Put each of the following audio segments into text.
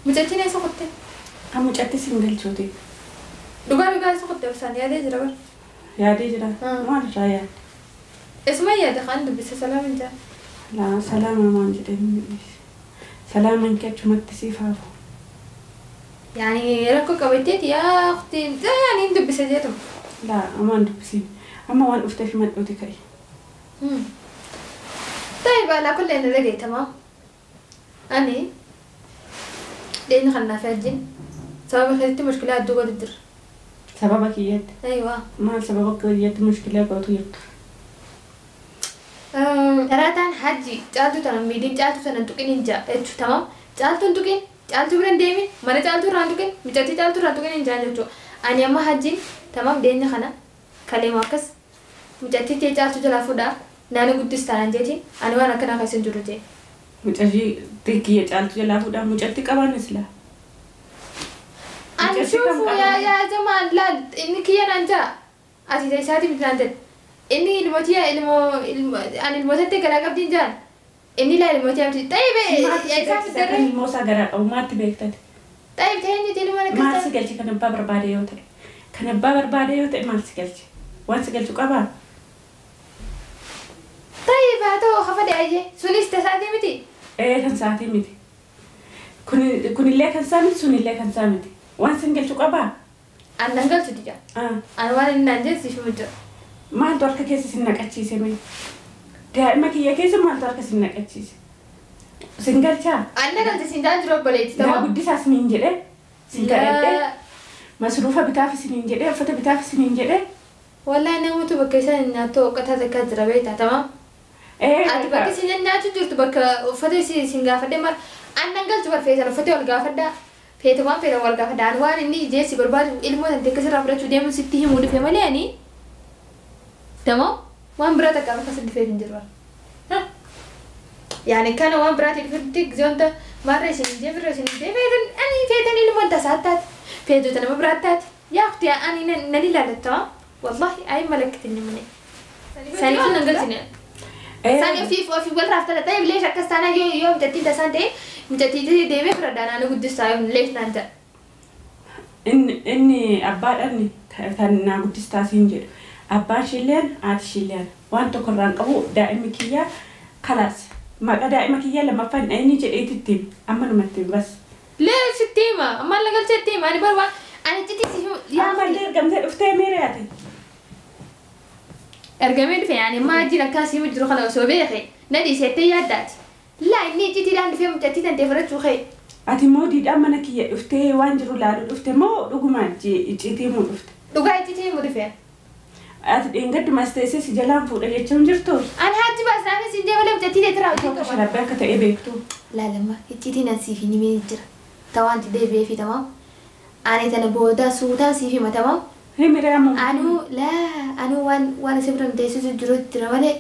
Mucattiin eessa kutte? Kan mucatti sin galchuuti. Dhugaa dhugaa eessa kutte obsaan yaadee jira bar. Yaadee jira. Maal irraa yaadde? Esuma yaada kan dubbise salaam hin jaa. Laa salaama maan jedhanii salaaman kee achumatti siif haafu. Yani rakkoo qabatteeti yaa ukhti yani hin dubbise jedhama. Laa amaan dubbisiin. Amma waan dhufteef himadhuuti ka'i. طيب على كل أنا لقيت تمام. أني لأن خلنا فاجين سبب خليتي مشكلة الدوبة الدر. سببك إياد؟ أيوة. ما سببك إياد مشكلة قوتيك؟ ترى حجي تعالوا ترى ميدين تعالوا ترى تقين إنجا تمام تعالوا تقين تعالوا برن ديمين مرة تعالوا ران تقين متأتي تعالوا ران تقين إنجا نجوا أنا ما حجين تمام دين خنا كلمة كس متأتي تعالوا تلافودا نانو قدس تانجتي أنا وأنا كنا خايسين جروتي. متأتي تكية تعالوا تلافودا متأتي كمان نسلا. أنا شوفوا يا جماعة لا إنك يا نانجا أتي ساتي بتنانجا إني الموتيا أنا الموتى كلا قبل جان إني لا الموتيا طيب يا إسحاق ترى الموسى جرا أو ما تبيكتت طيب تهني تلو ما نكست ما سجلتي كان بابر باريوت كان بابر باريوت ما سجلتي وين سجلتي كابا طيب هذا خفض أيه سوني استساعتي متي إيه كان ساعتي متي كن اللي كان سامت سوني اللي كان سامت وين سجلتي كابا أنا نقلت تيجا أنا وين ننجز شو متى ما تورك كيس سنك أتشيسي مي دائما كي كيس ما تورك سنك أتشيسي سنجلتها أنا قلت سنجان جروب بليت تمام لا بدي سنين جده سنجلت مصروفة بتاع في سنين جده فتى بتاع في سنين جده والله أنا مو تبكي سنين تو قطعة كذا بيتها تمام إيه أتبكي سنين ناتو جرت بك فتى سنجا فتى مر أنا قلت برفيس فتى والجا فتى فيتو ما فيتو والجا فتى أنا وأنا إني جيسي برباد إلمو تنتكسر رفرة شو ستة مودي في مالي يعني تمام وان براتك أنا فصل في الجروار ها يعني كان وان براتك في الدك زونتا مرة سنين مرة سنين فيتن أني فيتن اللي منت ساتات فيتو تنا براتات يا أختي أنا نلي لا تمام والله أي ملكت إني مني سالي كنا نقول سالي في ولا رافت طيب ليش أكست أنا يوم تتي تسانتي متتي ديمي فردان أنا قد سايم ليش نانتا إني أباد أني تنا قد استاسين جد أبان شيلان عاد شيلان وان تكران أبو دائما كيا خلاص ما دائما كيا لما فن أني جئت التيم أما لما التيم بس ليش التيمة أما اللي قلت التيمة أنا بروا أنا جيت يا أما اللي رقمت أفتي ميراتي أرقمين في يعني ما أجي لك كاسي مجرو خلاص وبيخي نادي سيتي يدات لا إني جيت لان في متأتي تنتفرت وخي أتي مودي أما نكيا أفتي وانجرو لا أفتي مو رقمات جي جيتي مو أفتي رقاي جيتي مو دفع إن ما استيسي جلان فوق اللي تشم جرتو أنا هاتي بس أنا سنجي ولا متأتي ترى شربك تأبيكتو لا لما تيجي نسي في نمي جرا توان تدي بي في تمام أنا تنبودا سودا سي في ما تمام هي مريم أنا لا أنا وان سبرم تيسوس جرو ترى ولا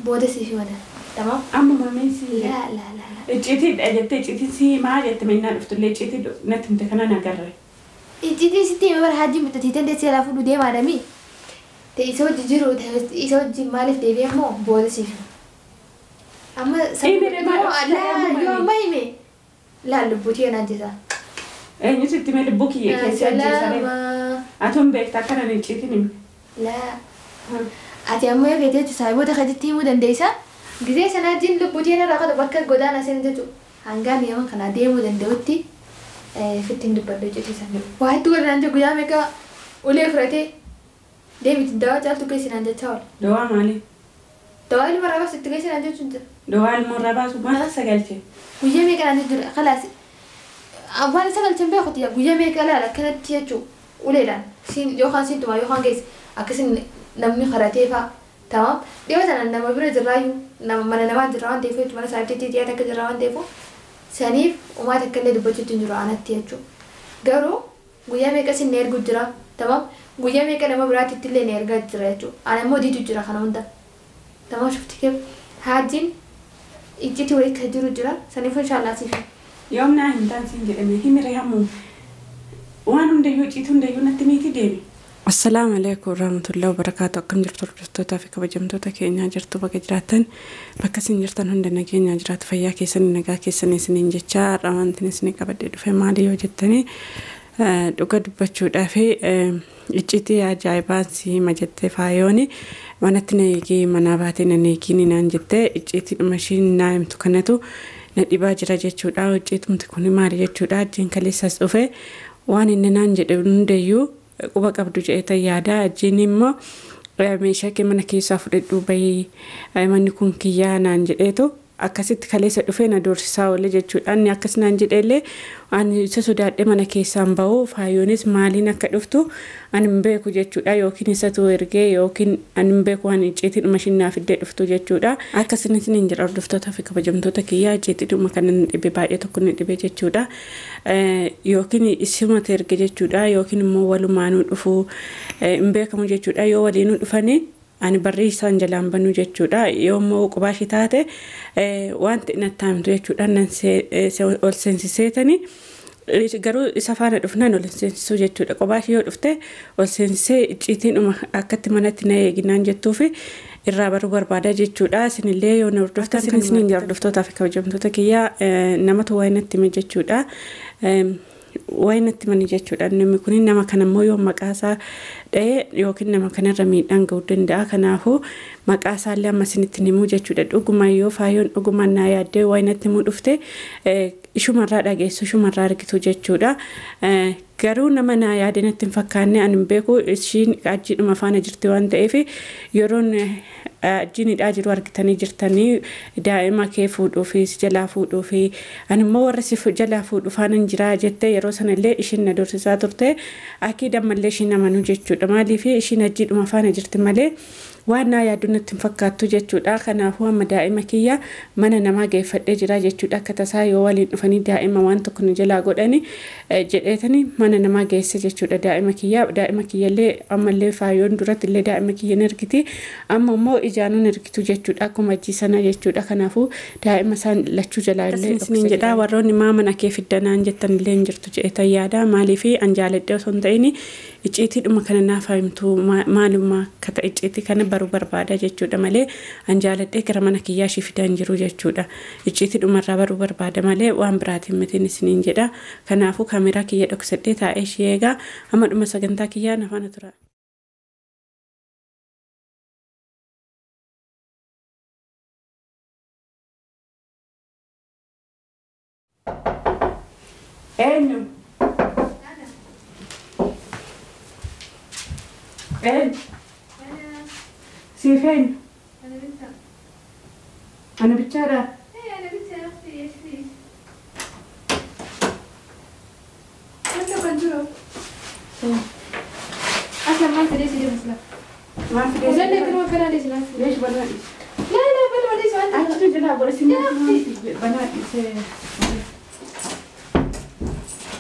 بودا سي في ولا تمام أما ما ميسي لا لا لا لا جيتي أجبت جيتي سي ما جت منا نفتح لي جيتي نتم تكنا نقرر جيتي ستي ما برهاجي متأتي تندسي على فلو دي ما دمي تيسوي جرو تيسوي مالف ديبي مو بودا سي في أما لا يوم ما يمي لا لبوتي أنا جزا إيه نسيت مال لبوكي كيس جزا أتوم بيك تكنا نجيتني لا أتي أما يفيد تسايبو تخدتي مودن ديسا جزء سنة جن لبوتي أنا راقد بكر قدانا سنة هنگام يوم كنا دي مودن دوتي فتين دبر دوتي سنة واحد تقول أنت قدامك وليه فرتي دي بتدعوا تعال تكيسين عند التول دواء مالي دواء المرة بس تكيسين عند التول دواء المرة بس وما سجلتي ويا ميك عند الدر خلاص أول سجلت بياخد يا ويا ميك لا لا كانت تيجو وليلا سين يوخان سين تما يوخان كيس أكسين نمي خراتيفا تمام دي مثلا نما برد الرايو نما أنا نما جران تيفو تما ساعتي تيجي تك جران تيفو سنيف وما تكلم دبوتي تنجرو أنا تيجو قالوا ويا ميك أسين نير جدرا تمام guyyaa meeqa nama biraatti illee ni ergaa jira jechuudha. Ani immoo diitu jira kana hunda. Tamam shufti keef haajin ijjiti wayii kan jiru jira saniif inshaallah siif. Yoom naa hin taansiin jedhame himire hamu waan hundayyuu ciitu hundayyuu natti miiti deemi. Assalaamu alaikum warahmatullahi wabarakatuh. Akkam jirtu hordoftoota fi kabajamtoota keenyaa jirtu bakka jiraattan bakka isin jirtan hunda nageenyaa jiraatu fayyaa keessan nagaa keessan isiniin jechaa har'a wanti isin qabadhee dhufe maali yoo jettanii dhuga dubbachuudhaaf icciitii ajaa'ibaan si hima jettee faayooni manatti na eegee manaa baatee na eegiin naan jettee icciitii dhuma ishiin naa himtu kanatu na dhibaa jira jechuudha. Icciitumti kun maali jechuudha. Ajjiin kaleessas dhufe waan inni naan jedhe hundayyuu quba qabdu jedhee yaada. Ajjiin immoo meeshaa kee mana keessaa fudhadhuu bahii manni kun kiyyaa naan jedheetu akkasitti kaleessa dhufee na doorsisaa oole jechuudha. Inni akkas naan jedheellee ani isa sodaadhee mana keessaan bahu faayoonis maaliin akka dhuftu ani hin beeku jechuudha. Yookiin isatu ergee yookiin ani hin beeku waan icciitiidhuma ishiin naaf fiddee dhuftu jechuudha. Akkasinis ni jira hordoftoota fi kabajamtoota kiyyaa icciitiidhuma kana ni dhibe baay'ee tokko ni dhibe jechuudha. Yookiin isimatu erge jechuudha yookiin immoo walumaanuu dhufuu hin beekamu jechuudha. Yoo waliinuu dhufanii ani barrii isaan jalaan banuu jechuudha. Yoo immoo qubaashii taate wanti natti himtu jechuudha. Nan ol seensiseetanii garuu isa faana dhufnaan ol seensisuu jechuudha. Qubaashii yoo dhufte ol seensisee icciitiinuma akkatti manatti na eeginaan jettuufi irraa baruu barbaada jechuudha. Isinillee yoo na hordoftan kan isiniin hordoftootaa fi kabajamtoota kiyyaa namatu waa'ee natti hime jechuudha. Waa'ee natti himanii jechuudha. Namni kun nama kana immoo yoo maqaa isaa dha'e yookiin nama kanarra miidhaan ga'uu danda'a. Kanaafuu maqaa isaallee amma isinitti himuu jechuudha. Dhugumaan yoo faayoon dhugumaan naa yaaddee waa'ee natti himuu dhufte ishumarraa dhageessu ishumarraa argitu jechuudha. Garuu nama naa yaade natti hin fakkaanne ani hin beeku ishiin ajjiidhuma faana jirti waan ta'eef yeroon ajjiin hidhaa jiru argitanii jirtanii daa'ima kee fuudhuu fi si jalaa fuudhuu fi ani immoo warra si jalaa fuudhu faana hin jiraa jettee yeroo sanallee ishiin na dorsisaa turte akii dammallee ishiin amanuu jechuudha. Maaliif ishiin ajjiidhuma faana jirti malee waan naa yaaddu natti hin fakkaattu jechuudha. Kanaafuu amma daa'ima kiyya mana namaa geeffadhee jira jechuudha. Akka tasaa yoo waliin dhufanii daa'ima waan tokko nu jalaa godhani jedheetanii mana namaa geesse jechuudha. Daa'ima kiyya daa'ima kiyyallee ammallee faayoon duratti illee daa'ima kiyya ni ergiti. Amma immoo ijaanuun ergitu jechuudha. Akkuma ajjii sana jechuudha. Kanaafuu daa'ima isaan lachuu jalaa illee isiniin jedha. Warroonni maa mana kee fiddanaan jettan illee hin jirtu jedheetan yaada. Maaliif an jaaladhee osoo hin ta'in icciitiidhuma kana naaf himtu maalummaa akka ta'e icciitii kana baruu barbaada jechuudha malee an jaaladhee gara mana kiyyaa ishii fidaan jiru jechuudha. Icciitiidhuma irraa baruu barbaada malee waan biraatiin mitiin isiniin jedha. Kanaafuu kaameraa kiyya dhoksadhee taa'ee ishee eegaa amma dhuma sagantaa kiyyaa na faana tura. Eenyu? Eenyu? Siif eenyu? Ana bichaadha? أنا بنت أختي إيش فيك؟ أنت بنجرو أصلا ما في ليش يجي مثلا ما في ليش ولا كلمة بنا ليش ما في ليش بنات لا لا بنا ليش أنت أنت جناب ولا سنة بنات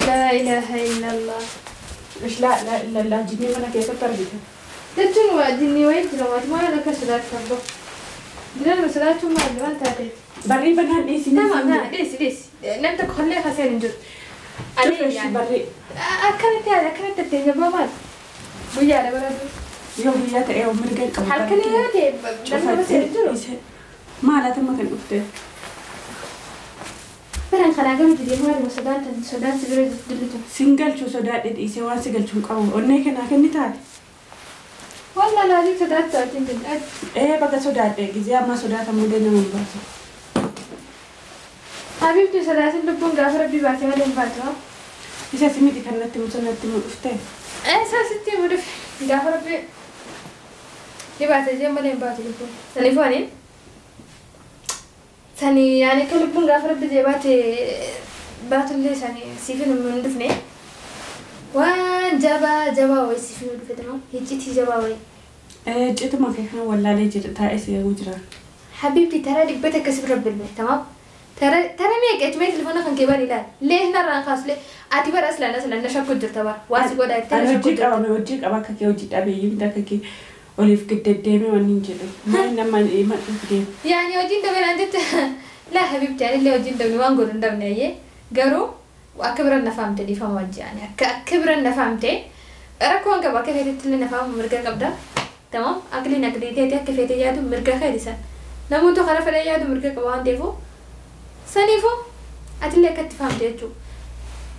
لا إله إلا الله مش لا لا لا لا جني ما أنا كيف تربيتها تجنوا جني وين جنوا ما أنا كسرات كبو جنوا مسرات ما ما تعرف بري بنات ليش تمام لا ليش ليش نمتك خليها خسين نجد أنا يعني بري أكلت هذا أكلت التاني بابا ويا لا ولا يوم ويا تأيه ومن قال كم حركة ليه بس يجرو ما لا تم كان أفته بران خلاقة مجدي هو المسودان السودان سبيرو دلتو سنجل شو سودان إيه سوى سنجل شو قوي أني كنا كني تاد والله لا دي سودان تاتين جد إيه بقى سودان إيه جزء ما سودان تمودنا من بس حبيبتي سلاسل لبون غافر ربي باتي ولا باتوا إيش سميتي كانت تمسنا تموفتة إيه ساستي مدف غافر ربي يبعت جيم ولا يبعت لبون تليفوني ثاني يعني كل لبون غافر ربي جيبات باتوا اللي ثاني سيفن من دفني وان جابا جابا وي سيفن من دفنه هيجي جابا وي إيه جيت ما في حنا ولا لي جيت تاعي وجرا حبيبتي ترى لك بيتك كسب رب البيت تمام ترى ترى ميك اجمعي تليفونك كان كبالي لا ليه نرى خاص ليه اعتبر اصلا اصلا نشكو جرت واسي قد انا وجيك او وجيك اباك كي وجيت ابي يمدك كي وليف قد ديمي وننجد ما لما ما يعني وجين دبل عندت لا حبيبتي يعني اللي وجين دبل وان قول ندبنا ايه قرو وأكبر أن فهمت اللي فهم وجه يعني أكبر أن فهمت Rakkoon qaba akka feetetti illee nafaa mirga qabda. Tamam aqliin aqlii ta'e akka feete yaadu mirga keessa. Namoota karaa fedhan yaadu mirga qaba waan ta'eef saniifuu atillee akkatti fahamte jechuudha.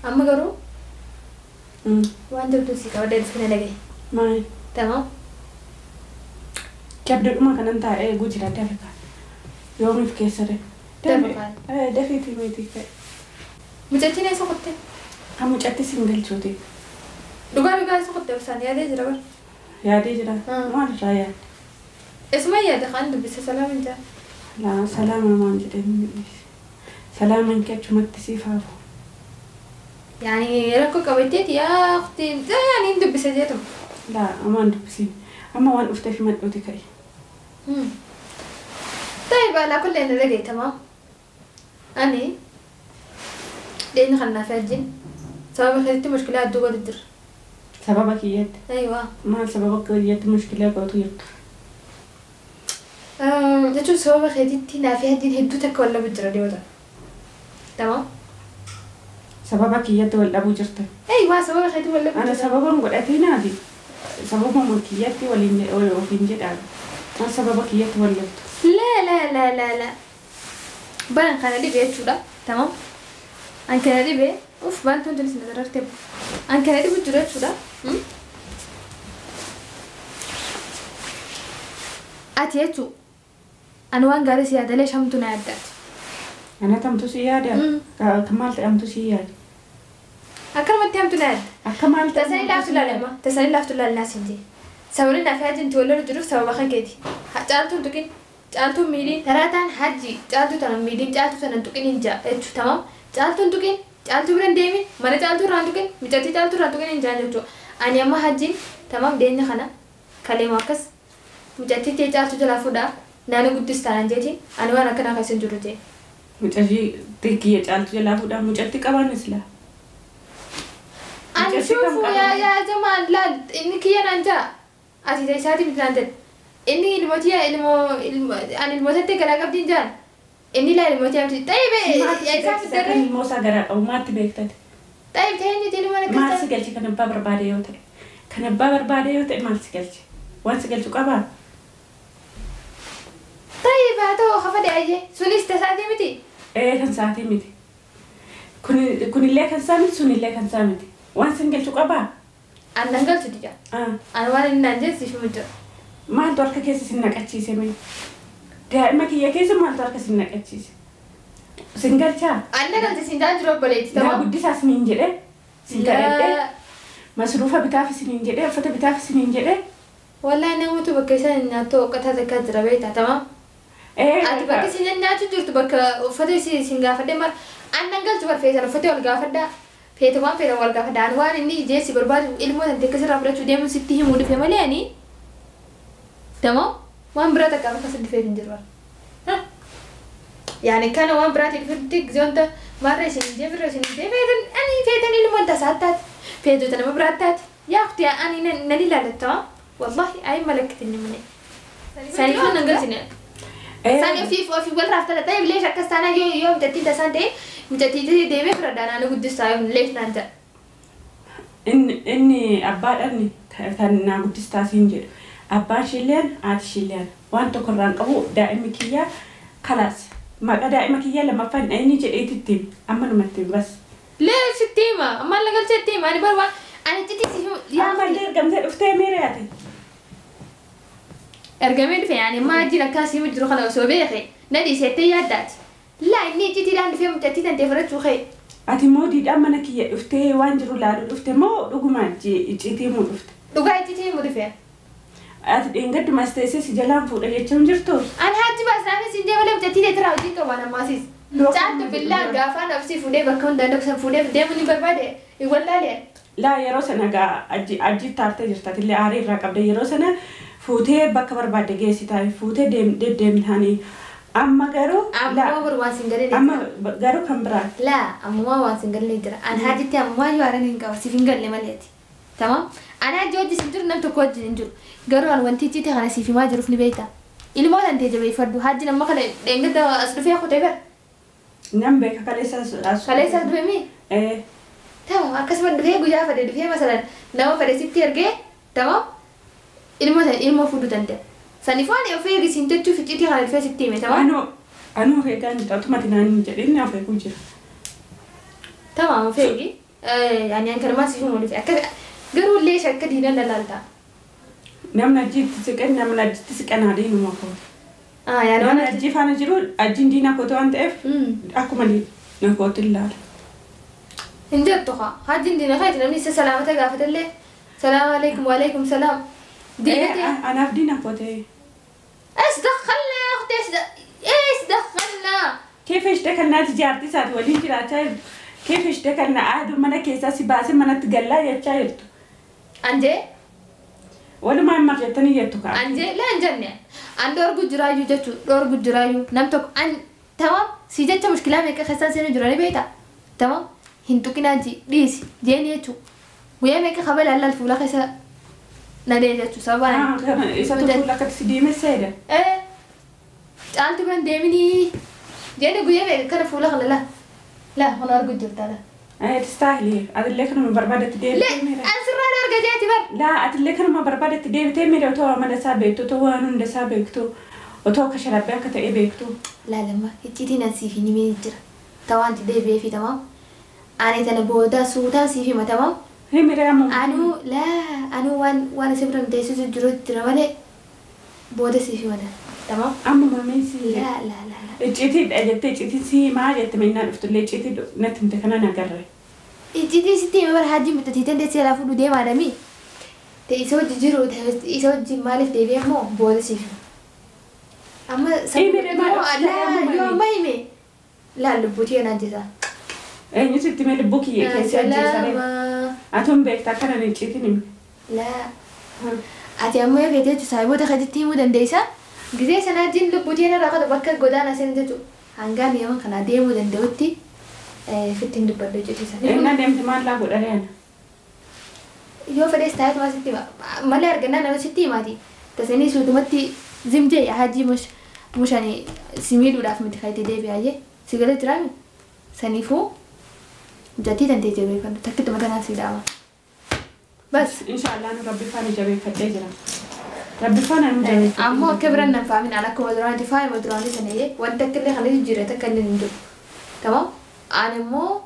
Amma garuu waan jirtu si qabadee dhufee na dhagaye. Maal? Tamam. Jabduudhuma kanan taa'ee eeguu jira dafe kaa. Yoomiif keessa dee. Dafe kaa. Dafeetii meetii ka'e. Mucattiin eessa qottee? Kan mucatti siin galchuuti. Dhugaa dhugaa eessa qottee obsaan yaadee jira bara. Yaadee jira. Maal irraa yaadde? Isuma yaada kan dubbisa salaaman jaa. Laa salaama maan jedhee salaaman kee achumatti siif haafu. Yani rakkoo qabatteeti yaa ukhti yani hin dubbisa jeetuma. Laa amaan dubbisiin. Amma waan dhufteef himadhuuti ka'e. طيب على كل أنا لقيت تمام. أني لأن خلنا فاجين سبب خليتي مشكلة دوبة الدر. سببك إياد؟ أيوة. ما سببك إياد مشكلة قوتيرت؟ jechuun sababa keetitti naaf yaaddiin hedduu takka wal dhabu jira dhiyoota. Tamam? Sababa kiyyatti wal dhabuu jirta. Eeyyuu sababa keetii wal dhabuu Ana sababa hin godhatee naafi sababa kiyyatti waliin ofiin jedhaan. Ana sababa kiyyatti wal dhabdu. La la la la la. Baran kana dhibee jechuudha. Tamam? An kana dhibee uff waan tun tunis na dararte. An kana dhibu jira jechuudha. Ati jechuun ani waan gaarii si yaadalee shamtu na yaaddaati. Ana tamtu si yaada? Akka maal ta'e hamtu si yaada? Akkanumatti hamtu na yaadda. Akka maal ta'e? Tasanii laaftu laalama. Tasanii laaftu laalnaa siin jee. Sababni naaf yaadin wal jiruuf sababa kan keeti. Caaltuun tuqin, caaltuun miidhiin, taraataan hajji, caaltuu tana miidhiin, caaltuu tana tuqin hin jaa jechuudha. Tamam? Caaltuun tuqin, caaltuu bira hin deemin, mana caaltuu irraan tuqin, micattii caaltuu irraan tuqin hin jaa jechuudha. Ani amma hajjiin tamam deenya kana kaleema akkas mucattii tee caaltuu jalaa fuudhaa. Naannoo guddis taanaan jeetiin ani waan akkanaa keessa hin jiru jee. Mucattii kiyya caaltu jalaa fuudhaa mucatti qabaanis laa. Ani shuufu yaa yaa jamaan laal inni kiyya naan jaa ati ta'e isaatii miti naan jedhe inni ilmootii ilmoo ani ilmootatti garaa qabdiin jaan inni laa ilmootii amti ta'e isaa fiddarree. Ilmoo isaa garaa qabu maatti beektate. Ta'e ta'e inni ilmoo akkas Maal si galche kan abbaa barbaade yoo ta'e kan abbaa barbaade yoo ta'e maal si galche waan si galchu qabaa. طيب هاتو خفدي أيه سونيس تساعدي متي؟ إيه كان ساعتي متي كن اللي كان سامت سوني اللي كان سامت وان سنجل شو قبا؟ أنا نقلت ديجا أنا وان ننجز في مجر ما دورك كيس سنك أتشي سمي دائما كي كيس ما دورك سنك أتشي سنجل شا؟ أنا قلت سنجل جروب بليت تمام لا بدي ساس ننجل سنجل مصروفة بتاع سنين جده فتة بتاع سنين جده والله أنا متو بكيسان ناتو قطعة كذا بيتا تمام؟ Ati bakka isin nyaachuu jirtu bakka uffata isin gaafadhe mara annan galchu bar feetan uffata wal gaafadhaa feeta waan feetan wal gaafadhaa ani waan inni jeessi barbaadu ilmoo tan teekka sirraa fudhachuu deemuun sitti himuu dhufe malee ani tamam waan biraa takka akka sin dhufeef hin jiru yaani kana waan biraatiin dhufetti gizoonta marra isin jee birra isin jee feetan ani feetan ilmoon tasaa taate feetota nama biraa taate yaa ukhti ani nan ilaalatta wallahi ay malakkatinni mane saniifuu nan galchine. Sani fi wal raafta ta'e leesh akkas taanaa yoo yoo mucattiin tasaan ta'e mucattii deemee fira naannoo guddistaa leesh naan jedha. Inni abbaadhaan kan naa guddistaa siin jedhu abbaan ishiilleen haati ishiilleen waan tokko irraan qabu daa'imni kiyyaa kalaas maqaa daa'ima kiyyaa lammaffaan inni jedheetti itti amma numatti bas. Leesh itti hima ammaan lagalchee itti hima ani barbaad ani citii si himu. Ammallee ergamtee dhuftee miira yaate. Ergamee dhufe yaani maajjiin akkas himu jiru kana osoo beeke na dhiisettee yaaddaati. Laa inni icciitiidhaan dhufee mucattii tan ta'e fudhachuu ka'e. Ati immoo diidhaan mana kiyya dhuftee waan jiru laaluu dhufte moo dhuguma icciitii himuu dhufte? Dhugaa icciitii himuu dhufe. Ati dheengaddumas teessee si jalaan fuudha jechuun jirtu? Ani haati baasnaanis hin deemalee mucattii teetiraa hojii qabu ammaasiis. Caaltu billaan gaafaan obsii fuudhee bakka hundaan dhoksan fuudhee deemuu ni barbaade hin wallaalee. Laa yeroo sana gaa ajji taartee jirta illee aarii irraa qabde yeroo sana fuutee bakka barbaadde geessitaa fuutee deddeemtaanii amma garuu ammoo bar waan sin galee amma garuu kan biraa laa ammoo waan sin galee jira an haajitti ammoo yoo aaran hin qaba siif hin galle maleeti tamam ana hajji hojii sin jiru nam tokko wajjin hin jiru garuu an wanti icciitii kana siif himaa jiruuf ni beekta ilmoo tan ta'e jabeeffadhu hajji nama kana dheengadda as dhufee kutee bar nam beeka kaleessa as kaleessa as dhufe mi ee Tamam akkasuma dhufee guyyaa fedhe dhufee masalan nama fedhe sitti ergee tamam ilmoo tan ilmoo fuudhuu danda'a. Saniifuu ani of eegi siin jechuuf icciitii kana dhufee sitti hime tamam. Anuu of eegaa hin ta'u naan hin jedhin of eeguu jira. Tamam of eegi. Ani kanumaan siif himuu dhufe akka garuu illee akka diinan dalaalta. Namni ajiitti siqan namni ajiitti siqan adeemuma kooti. Namni ajii faana jiru ajiin diina kooti waan ta'eef akkuma diina kooti ilaala. Hin jettu haa hajjiin diina kaati namni isa salaamata gaafatellee salaam alaikum wa alaikum salaam. Anaaf diina kooti. إيش دخلنا يا أختي إيش دخلنا؟ كيف إيش دخلنا تجارتي ساعات ولين جراتي كيف إيش دخلنا عاد ومنا كيسة سباسة منا تقلّا يا تشايرتو. أنجي؟ ولا ما مرجتني يتوكا. أنجي لا أنجني. عند أرجو جرايو جتو أرجو جرايو نمتك أن تمام سيجت مشكلة ميك خسان سينو جراني بيتا تمام هنتوكي ناجي ليش جيني يتو ويا ميك خبل على الفولا خسا نادي جتو سبعة. إذا تقول لك تسدي مسيرة. إيه تعال تبان ديمني جيني ويا ميك كان فولا خلا لا لا أنا أرجو جرتا لا. تستاهلي أدلك أنا ما بربادة تدير. لا أنا أرجع جاتي بر. لا أدلك أنا ما بربادة تدير تيمير وتو أنا سابق تو أنا سابق تو وتو كشربك تأبيك تو. لا لما تيجي نسي في نمي ترى توان تدي في تمام أنا تنبودا سودا سي في ما تمام. هي مرة مو. أنا لا أنا وان سبرم تيسوس جرود ترى ولا بودا سي في ماذا تمام. أما ما ميسي. لا لا لا لا. جيتي أجت جيتي سي ما جت منا عرفت اللي جيتي نتم تكنا نقرر. جيتي ستي ما برهاجي متتيتن تسي لا فدو دي مادامي تيسو جيرو تيسو جي مالف دي بيمو بودا سي في. أما لا يوم ما يمي لا لبوتي أنا جزا. إيه نسيت تمي لبوكي كيسة جزا. أتوم بيك تكنا نجيتني. لا أتي أما يفيتي تسايبو تخدتي مودن ديسا جزء سنة جين لبوتي أنا راقد بكر جودان أسين جتو هنگام يوم خنا ديمو دندوتي فتين دبر جتي سنة. إيه ندم تمان لا قدر أنا. يو فريس تاعت ما ستي ما لا أرجعنا أنا ستي ما تي تسني شو تمتي زمجي هاجي مش يعني سميل ولا في متخيل تدي بيعيه سجلت ترامي سنيفو جتي تنتي جبي فن تكت مثلا سيداما بس إن شاء الله أنا ربي فاني جبي فتيجرا ربي فانا مجرد أما كبرنا فاهمين على كم دراني فاهم دراني سنية وأنت كل خليه جريتك كل ندو تمام أنا مو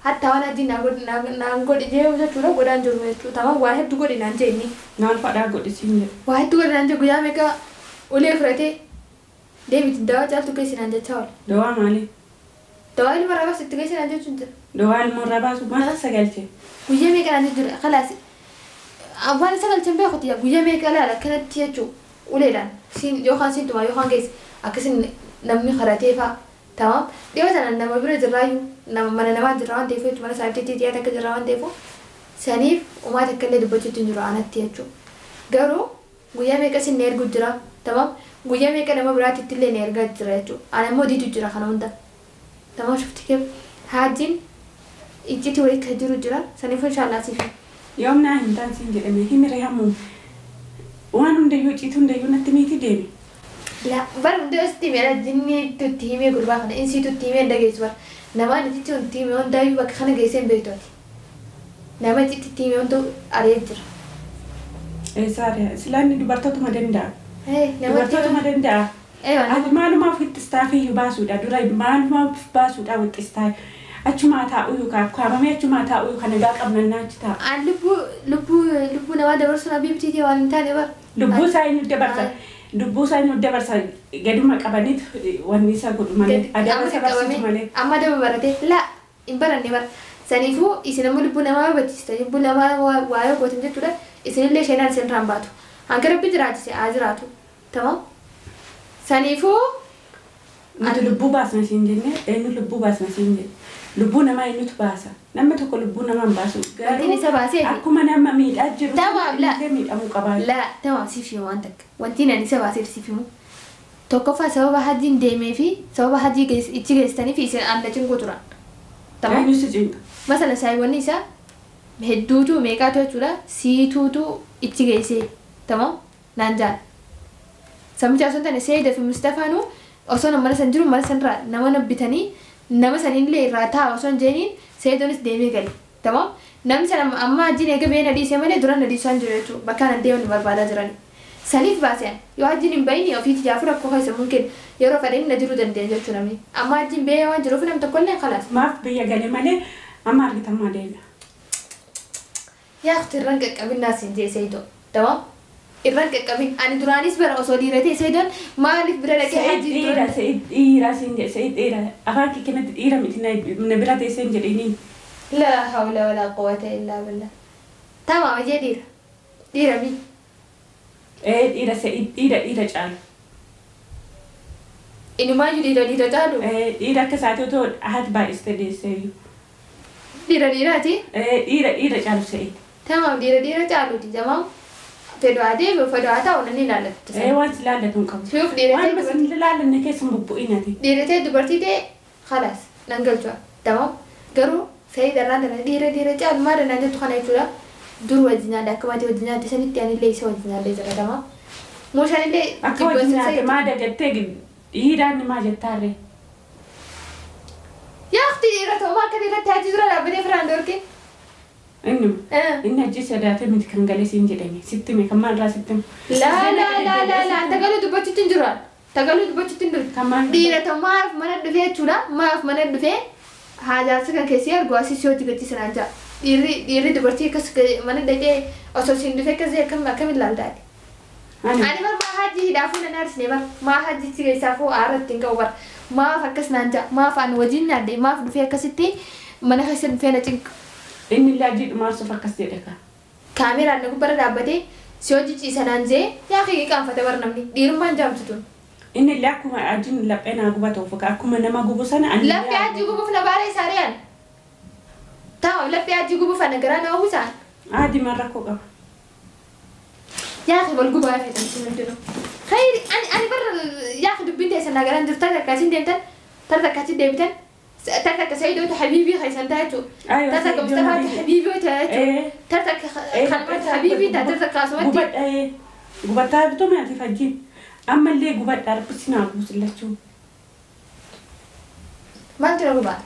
حتى وأنا دي نقول إيه وش تقول قدام جرمه تمام واحد تقول إن أنت إني نعم فدا قول إسيني واحد تقول إن أنت قيام إيكا وليه فرتي ديفيد دوا جالتو كيسين أنت تقول دوا مالي دوا المرة بس تكيسين أنت تقول دوا المرة بس ما سجلتي قيام إيكا أنت جر خلاص أول سجلت بيه خطية قيام إيكا لا لا كانت تيجو وليلا سين يوخان سين تما يوخان كيس أكسين نمي خراتي فا تمام دي مثلا نما برد الرايو نما من نما جران تيفو تما سايبتي تيجي تك جران تيفو سنيف وما تكلم دبوتي تنجرو أنا تيجو قالوا قيام إيكا سين نير جرا تمام قيام إيكا نما براتي تلي نير جرا أنا مو دي تجرا خنون ده تمام شفت كيف هاجين إجتي وليك هجرو جرا سنيف إن شاء الله سيف يومنا هنتان سينجر إمي هي مريمو وأنا نديو جيتو نديو نتميتي ديمي لا بر نديو استيمي أنا جني تتيمي قربا خنا إنسي تتيمي عندك يسوار نما نجي تتيمي عند دايو بك خنا جيسين بيتوتي نما جي تتيمي عندو أريجر إيه سارة سلاني دبرتو ما دندا إيه نما دبرتو ما دندا أيوة هذا ما ما في تستافي يباسو دا دوراي ما في باسو دا وتستاي أجمع تأوي كا كام أجمع تأوي كان داك أبنا ناجتا عن لبو لبو لبو نواد برسنا بيبتي تي وانتاني بر لبو ساين دبرسا لبو ساين دبرسا قدوم كبنيت ونيسا قدوم أدم سبرسا مالي أما دم برته لا إمبرني بر سنيفو إسنا لبو نما بتشتا لبو نما وايو قوتن جتولا إسنا اللي شينا سن رامباتو هنكرب بجراتي سأجراتو تمام سنيفو نتو لبو باسنا سينجنة إنه لبو باسنا سينجنة لبو نما إنه تباسا نما تقول لبو نما باسو وانتي سباسة أكو ما نما ميت أجر تمام لا ميت أمو قبال لا تمام سيفيو عندك وانتي ناني سباسة سيفيو توقف سبب هادين ديمي في سبب هادي جيس إتجيستني في سن أنا جن قطران تمام مثلا سايبوني سا هدوتو ميكاتو تورا سيتوتو إتجيسي تمام نانجان سمجا سنتني سيدة في مصطفى أصلاً مرة سنجرو مرة سنرا نما نبتني نما سنين لي راتا أصلاً جنين سيدونس ديمي قال Tamam? Namni sana amma hajjiin eega ba'ee na dhiisee malee dura na dhiisaan jiru jechuudha. Bakka ana deemuun barbaadaa jirani. Saniif baaseen yoo hajjiin hin bahin ofiitti jaafuu rakkoo keessa mungkin yeroo fedhanii na jiruu danda'an jechuudha namni. Amma hajjiin ba'ee waan jiruuf namni tokkollee khalaas. Maaf biyya galee malee amma argitamaa deema. Yaa akhti irraan qaqqabinnaa siin jee Seydoo. Tamam? Irraan qaqqabin ani duraanis bara osoo dhiira ta'e Seydoon maaliif bira dhaqee hajjiin Dhiira dhiira siin jedhe Seyd dhiira afaan kee kanatti dhiira miti na bira teessee hin jedhiniin. La hawla wala quwwata illa billah. Tamam jee dhiira. Dhiira mi? Dhiira Seyd dhiira dhiira caalu. Inumaayyuu dhiira dhiira caalu? Dhiira akka isaatii otoo haati baay'istee deesseeyyuu. Dhiira dhiiraati? Dhiira dhiira caalu Seyd. Tamam dhiira dhiira caaluuti tamam. Fedhu haa deebi'u fedhu haa ta'u nan ilaallatu. Waan si ilaallatu hin qabu. Shuuf dhiira Waan ta'e bas hin ilaallanne keessa hin bubbu'inati. Dhiira ta'e dubartii ta'e khalaas nan galcha. Tamam garuu Seyd irraan dana dhiira dhiira caalu maal naan jettu kana jechuudha. Dur wajjin nyaadha akka maatii wajjin nyaadde sanitti anillee isa wajjin nyaadde jira tamam. Meeshaan illee Akka wajjin nyaatte maa dagattee dhiiraan maa jettaarree. Yaa akhti dhiira ta'u maa akka dhiiratti hajji dura dhaabbatee firaan dorke. Inni inni hajji sodaatee miti kan galee siin jedhame sitti hime kan maalirraa sitti hime. Laa laa laa laa laa tagaluu dubbachuutti hin jiru. Tagaluu dubbachuutti hin jiru. Kan maal Dhiira ta'u maaf mana dhufee jechuudha maaf mana dhufee haajaarsa kan keessi argu asii si hojii gachiisa naan ja'a. Dhiirri dhiirri dubartii akkas mana dhaqee osoo siin dhufee akkasii akkam akkam ilaaltaati. Ani Ani bar maa hajji hidhaafuu nan aarsine bar maa hajjichi keessaafuu aara ittiin qabu bar maaf akkas naan ja'a maaf ani wajjin nyaadde maaf dhufee akkasitti mana keessa dhufee na cinqa. Inni illee hajji dhumaarsuuf akkas jedhe kaa. Kaameraan na gubbara dhaabbatee si hojii ciisa naan jee yaa kee qaanfate bar namni dhiirummaan jaamsitu. Inni illee akkuma hajjiin laphee naa gubatuuf akkuma nama gubu sana ani Laphee hajji gubuuf na baara isaa riyaan. Taa'u laphee hajji gubuuf ana garaa nama buusaan. Aadi maal rakkoo qaba. Yaa akhi wal gubaa feetan isin hundinuu. Khayri ani ani bar yaa akhi dubbiin teessan naa garaan jirtu tarra akkasiin deemtan tarra akkasiin deebitan tarra akka Sayyidootu habiibii keessan ta'a jechuudha. Aywa Tarra akka Mustafaatu habiibii ta'a jechuudha. Tarra akka Khalmaatu habiibii ta'a tarra akka asumatti. Gubadha gubattaa bitoo maatiif hajjiin ammallee gubadha rabbisi naa guusillachuu. Maaltu na gubaa?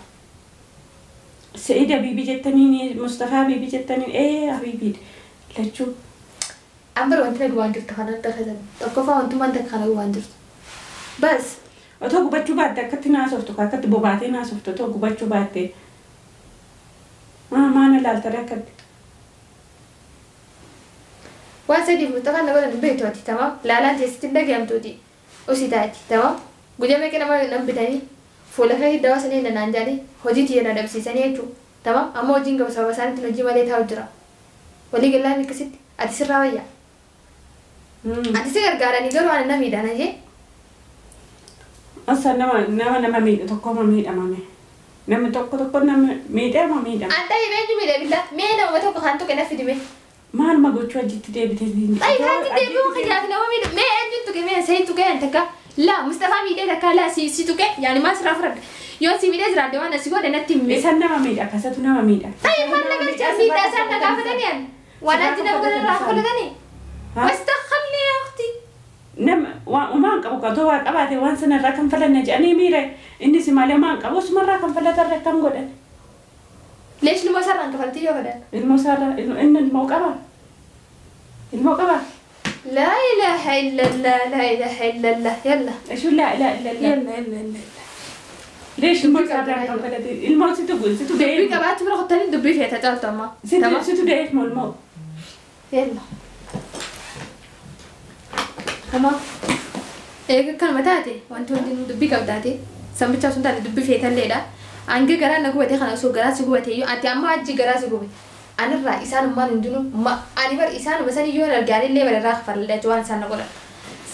Se'id habiibii jettaniin Mustafaa habiibii jettaniin habiibii lachuu. An bara wanti na gubaan jirtu kana takka tokkoffaa wantummaan takka kana gubaan jirtu. Bas Otoo gubachuu baatte akkatti naasoftu akkatti bobaatee naasoftu otoo gubachuu baatte maana ilaaltare akkatti. Waan sadiif Mustafaan na godhan hin beektu ati tamam laalaan teessitti hin dhagayamtuuti osii taati tamam guyyaa meeqa nama nan bitanii fuula kee dawaa sanii na naan jedhanii hojii tiyya na dhabsiisanii jechuudha tamam amma hojiin qabu sababa isaaniitiin hojii malee taa'u jira walii galaan akkasitti ati sirraa wayyaa. Ati si gargaaranii garuu ani na miidhaan ajee. Asa nama nama nama miidhu tokko ma miidhamame. Namni tokko tokko nama miidhee ma miidhama. An ta'e eenyu miidhe billaa mee nama tokko kan tuqe na fidime. Maaluma gochuu hajjitti deebitee hin Ay hajji deebi'uu kiyyaaf nama miidhu mee eenyu tuqe mee sayi tuqe an takka laa Mustafaa miidhee takka laa si si tuqe yaani maal sirraa fudhadhe yoo si miidhee jiraadde waan asi godhe natti himi. Isaan nama miidha akkasatu nama miidha. Ay maal na galcha miidhaa isaan na gaafatanii an waan hajji nama godhan irraa fudhatanii. Wastakhalni yaa ukhti. Nama waan uumaan qabu katoo waa qabaate waan sanarraa kan falanna jedhanii miire innis malee waan qabu sumarraa kan falatarra akkam godhan. Leesh ilmoo isaarraan kafaltii yoo godhan. Ilmoo isaarraa inni ilmoo qaba. Ilmoo qaba. Laa ilaaha illallah laa ilaaha illallah yalla. Ishuu laa ilaaha illallah. Yalla yalla yalla. Leesh ilmoo isaarraan kan falate ilmoo situ situ Dubbii da'eef. qabaachuu bira qottanii dubbii feeta caaltu amma. Situ situ da'eef moo ilmoo. Yalla. Hama eega kanuma taate wanti hundinuu dubbii qabdaate sammichaa sun taate dubbii feetalleedha. Hanga garaa na gubate kana osoo garaa si gubate iyyuu ati amma achi garaa si gube. Anirraa isaanummaan hundinuu ani bar isaanuma sanii yoo argaan illee bara irraa kafallee jechuudha waan isaan na godhan.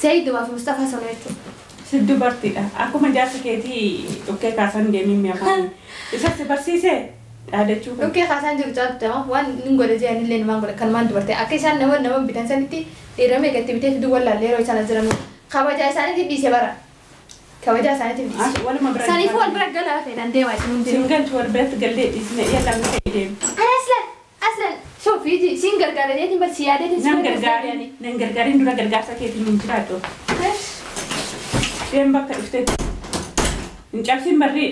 Seeyidumaa fi Mustafaa sana jechuudha. Si dubartiidha. Akkuma jaarsa keetii dhukkee kaasan deemin mi'a afaan. Isa si barsiisee dhaadachuu kan. Dhukkee kaasaan jiru caaltu waan inni godhe jedhan illee namaan godhe kan maan dubarte akka isaan nama nama bitan sanitti dhiira meeqatti bitee fiduu wallaallee yeroo isaan as jiran kabajaa isaaniitiif dhiise bara. Kabajaa isaaniitiif dhiise. Waluma bira. Saniifuu wal bira galaa fedhan deemaa isin hundinuu. Siin galchu wal biratti gallee dhiisne yallaan ta'e deemu. Aslan aslan shoof siin gargaara jeetiin bar si yaadeetiin si Nan gargaarin nan gargaarin dura gargaarsa keetiin hin jiraattu. Deem bakka dhufteetti. Hin cabsin barrii.